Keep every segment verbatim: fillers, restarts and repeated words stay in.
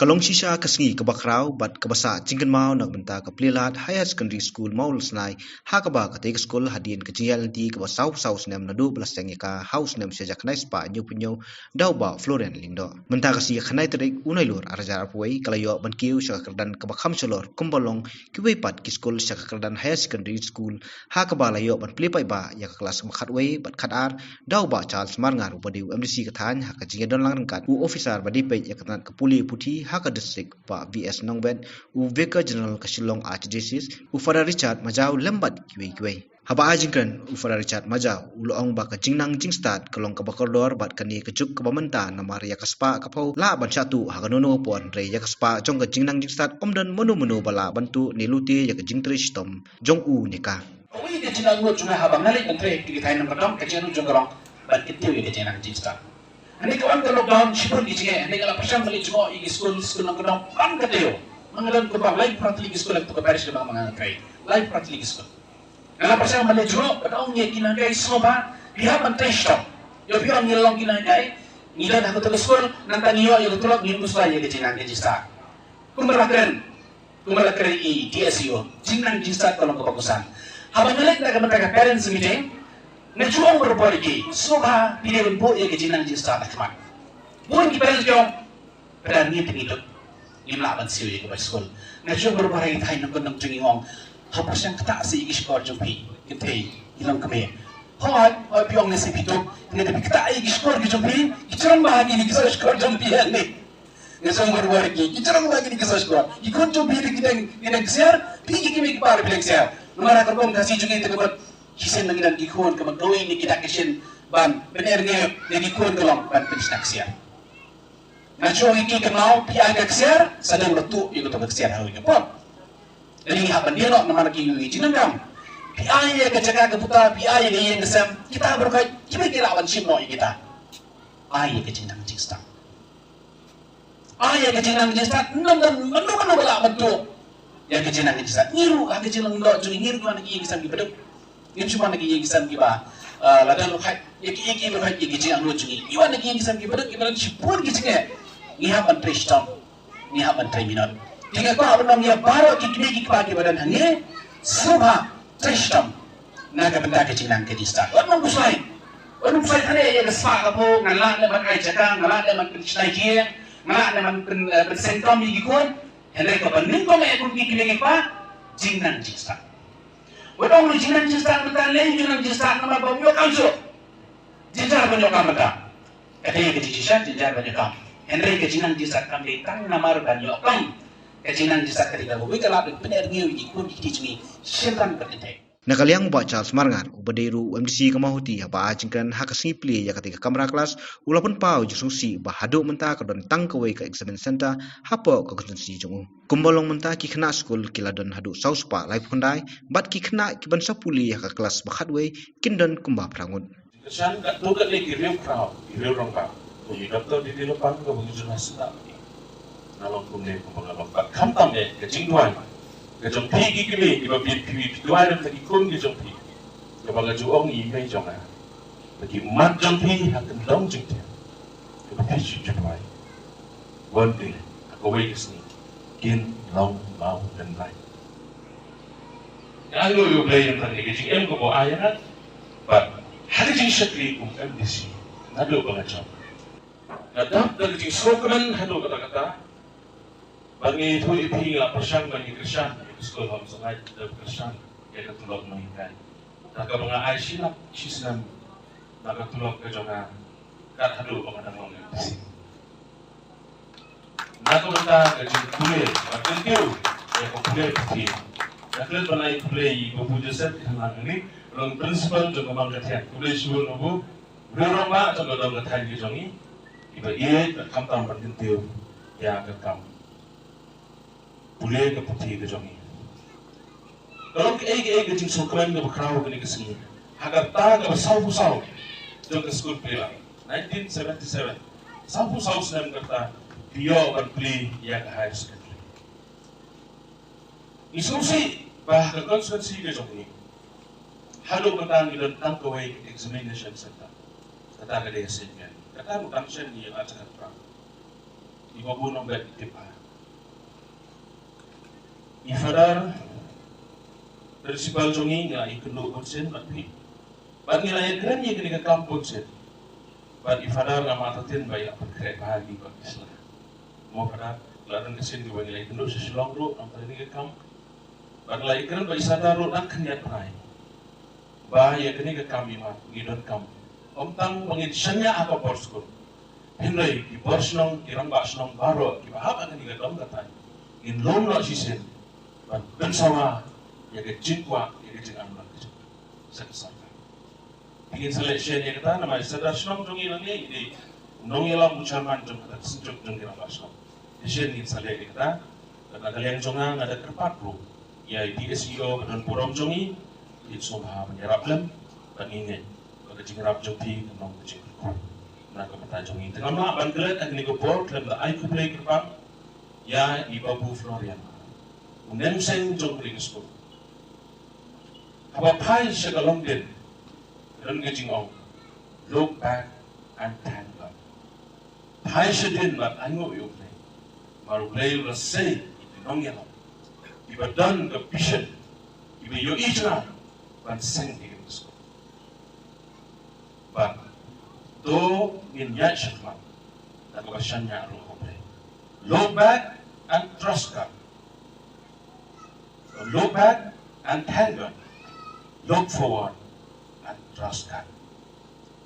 Ka long shisha ka sngi kaba khraw bad kaba sah jingkynmaw na ka bynta ka Plie Lad Higher Secondary School Mawlasnai, ha kaba katei ka skul hadien ka jingïaid lynti kaba saw saw snem naduh ba la seng ïa ka ha u snem shi hajar khyndai spah hynñiewphew hynñiew da u Bah Florian Lyngdoh. Mynta ka sngi khyndai tarik u Nailur arhajar arphew wei ka la ïoh ban kiew sha ka kyrdan kaba kham shalor kumba long kiwei pat ki skul sha ka kyrdan Higher Secondary School, ha kaba la ïoh ban plie paidbah ïa ka klas ba khatwei bad khatar da u Bah Charles Marngar uba dei u M D C ka thaiñ, ha ka jingïadon lang ryngkat u officer ba dei peit ïa ka tnat ka pule puthi ha ka district, Bah V S Nongbet, u Vicar General ka Shillong Archdiocese, u Father Richard Majaw lem bad kiwei kiwei. Haba ai jingkren, u Father Richard Majaw u la ong ba ka jingnang jingstad ka long kaba kordor bad kane ka juk kaba mynta, namar ïa ka spah ka phew lah ban shah tuh ha kano kano ka por, hynrei ïa ka spah jong ka jingnang jingstad ym don mano mano ba lah ban tuh ne lute ïa ka jingtrei shitom jong u ne ka. Kawei ka jingangnud jong nga haba nga leit ban trei ha ki thaiñ nongkyndong, ka jingangnud jong nga ka long ban kyntiew ïa ka jingnang jingstad. Hangne ka wan ka lockdown, shibun ki jingeh, hangne nga la pyrshang ban leit jngoh ïa ki skul, skul nongkyndong, ban kyntiew. Ma nga don kumba laiphew phra tylli ki skul ha kato ka parish kaba nga trei. Laiphew phra tylli ki skul. Nga la pyrshang ban leit jngoh, bad ong ïa ki nonghikai, sngewbha phi hap ban trei shitom. Ïoh phi ong ngi long ki nonghikai, ngi don ha kato ka skul, nangta ngi ïoh ïa ka tulop, ngim khuslai ïa ka jingnang ka jingstad. Kumba la kren, kumba la kren i D S E O, jingnang jingstad ka long kaba kongsan. Haba nga leit na ka bynta ka parents meeting, nga ju ong barabor ïa ki, sngewbha phi dei ban buh ïa ka jingnang jingstad ha khmat. Bun ki parents ki ong, phi dang ngi te ngi duk, ngim lah ban siew ïa ka bai skul. Nga ju ong barabor ïa ki thaiñ nongkyndong jong ngi, nga ong, ha pyrshang ktah sa ïa ki shkor jong phi, kynthei, ki longkmie. Hooid, hooid phi ong ne sa phi duk, hynrei lada phi ktah ïa ki shkor ki jong phi, ki jrong bha kine ki shkor jong phi hangne. Nga sngewbha barabor ïa ki, ki jrong bha kine ki shkor. Ki khun jong phi ki dang, ki dang ksiar, phi ki kmie ki kpa ruh phi dang ksiar. Namar ha ka rukom Khasi jong ngi te ka mut shisien ma ngi don ki khun, ka mut kawei na ki dak ki shin ban pyneh rngiew ïa ki khun ka long ban pynshna ksiar. Nga shu ong ïa ki, kynmaw, phi ai ka ksiar, sa dang la tuh ïa kato ka ksiar ha kawei ka por. Lada ngi hap ban dialog namar ki, ki jingdonkam, phi ai ïa ka jaka ka puta, phi ai ïa ka ïing ka sem, kita baroh ki, kiba ki lah ban shim noh ïa kita. Ai ïa ka jingnang jingstad. Ai ïa ka jingnang jingstad, ym don mano mano ba lah ban tuh ïa ka jingnang jingstad. Ngi ruh ha ka jinglong doh jong ngi, ngi ruh ngi wan na ki ïing ki sem kiba duk. Ngim shym wan na ki ïing ki sem kiba, ah, la don ruh ïa ki, ïa ki, ïa ki ruh ïa ki jingangnud jong ngi. Ngi wan na ki ïing ki sem kiba duk, kiba don shibun ki jingeh. Ngi hap ban trei shitom. Ngi hap ban trei minot. Te nga kwah ban ong ïa baroh ki kmie ki kpa kiba don hangne, sngewbha trei shitom na ka bynta ka jingnang ka jingstad. Wat nym khuslai. Wat nym khuslai than ïa ka spah ka phew, nga lah leh ban ai jaka, nga lah leh ban pynshna ïing, nga lah leh ban pyn, eh, pynsengtom ïa ki khun. Hynrei kaba nyngkong eh kum ki kmie ki kpa, jingnang jingstad. Wat ong ruh jingnang jingstad mynta, leh jingnang jingstad namar ba ym ïoh kam shuh. Jynjar ban ïoh kam mynta. Ka dei ka jingshisha, jynjar ban ïoh kam. Hynrei ka jingnang jingstad kam dei tang namar ban ïoh kam. Ka jingnang jingstad ka dei kaba wei ka lad ban pyneh rngiew ïa ki khun ki kti jong ngi shynrang bad kynthei. Na ka liang u Bah Charles Marngar, uba dei ruh u M D C ka Mawhati, haba ai jingkren ha ka sngi plie ïa katei ka kamra klas, u la pynpaw jingsngewsih ba haduh mynta ka don tang kawei ka examination centre hapoh ka constituency jong u. Kumba long mynta, ki khynnah skul ki la don haduh saw spah laiphew khyndai, bad ki khynnah kiban sa pule ha ka klas ba khatwei kin don kumba phra ngut. Kyrshan katto katne ki riew khraw, ki riew rangbah, kum i Doctor D D Lopang kaba ngi ju la sngap ïa ki na long kumne kumba nga long. Bad khamtam eh ka jingduwai ka jong phi ki kmie kiba phi, phi, phi duwai na ka bynta ki khun ki jong phi, kaba nga ju ong ïa i mei jong nga, ba ki ummat jong phi ha kyndong jingthiah, kaba phi ju ju duwai, one day ha kawei ka sngi kin long mawlynnai. Nga ainguh ïa U Blei ïa kane ka jingim kaba u ai ïa nga. Bad ha ka jingshakri kum M D C, naduh ba nga jop, nga dap da ka jingsngewkmen haduh katta katta. Bad nga ïathuh ïa phi, nga la pyrshang ban ïa kyrshan ïa ka skul Home Sunlight, da kyrshan ïa ka tulop nonghikai. Da kaba nga ai shi lak shi snem na ka tulop ka jong nga, kat haduh ba nga dang long M D C. Na ka bynta ka jingpule bad kyntiew ïa ka pule puthi, nga klet ban ai khublei ïa i Babu Joseph Khanlangri, long Principal jong ka Mangkathiang. Khublei shibun Babu, u riew rangbah jong ka dong ka thaiñ ka jong ngi, iba ïeit bad khamtam ban kyntiew ïa ka kam pule ka puthi ka jong ngi. Ka long kaei kaei ka jingsngewkmen kaba khraw kane ka sngi ha ka rta kaba sawphew saw jong ka skul Plie Lad. Nineteen seventy-seven, sawphew saw snem ka rta phi ïoh ban plie ïa ka higher secondary. Ngi sngewsih ba ha ka constituency ka jong ngi haduh mynta ngi don tang kawei ka examination centre. Kata ka dei ha Saint Mary. Kata ruh tang shen ngi ïa ka jaka phra. i babu nongbet i tip bha. I Father Principal jong ngi, ngi la ïakynduh bun sien bad phi. Bad ngi la ïakren ïa kane ka kam bun sien. Bad i Father nga mad ta tin ba i la pynkhreh bha ïa ngi bad ngi sngewbha. Mo Father, la don ka sien kaba ngi la ïakynduh sha Shillong ruh namar kane ka kam. Bad la ïakren bad i Sadar ruh dang khyndiat bnai ba ïa kane ka kam i mad ngi donkam. Ym tang ba ngin shaniah ha ka por skul, hynrei ki bor shnong, ki rangbah shnong baroh kiba hap ha kane ka dong ka thaiñ, ngin lum noh shisien ban pynsawa ïa ka jingkwah, ïa ka jinganmah ka jong ka sa ka sorkar. Te ngin sa leh shen ïa kata namar i Sadar shnong jong ngi, ngi dei u nongïalam, u chairman jong kata ka synjuk jong ki rangbah shnong. Te shen ngin sa leh ïa kata. Bad na ka liang jong nga, nga da kyrpad ruh ïa i D S E O ba don burom jong ngi, ngin sngewbha ban ïarap lem. Bad ngi ngeit ba ka jingïarap jong phi kan long ka jingkyrkhu na ka bynta jong ngi. Te ngam lah ban klet ha kane ka por khlem da ai khublei kyrpang ïa i Babu Florian, u nemseng jong kane ka skul. Haba phai sha ka longdien, ka don ka jingong, "Look back and thank God." Phai shadien bad ainguh ïa U Blei. Namar U Blei u la sei ïa ki nongïalam kiba don ka vision, kiba ïohi jngai ban seng ïa kane ka skul. Bad to ngin ïaid shakhmat da kaba shaniah ruh ha U Blei. Look back and trust God. Look back and thank God. Look forward and trust God.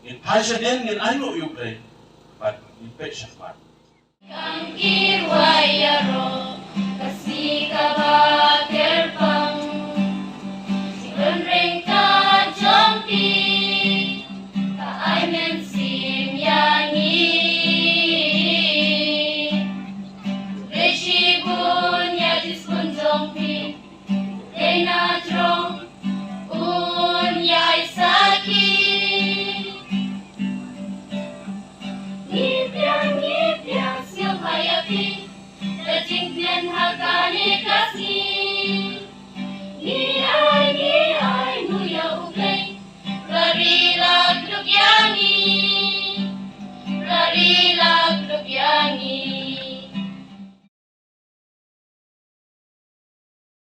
Ngin phai shadien, ngin ainguh ïa U Blei bad ngin peit shakhmat. Kam ki rwai ïaroh ka sngi kaba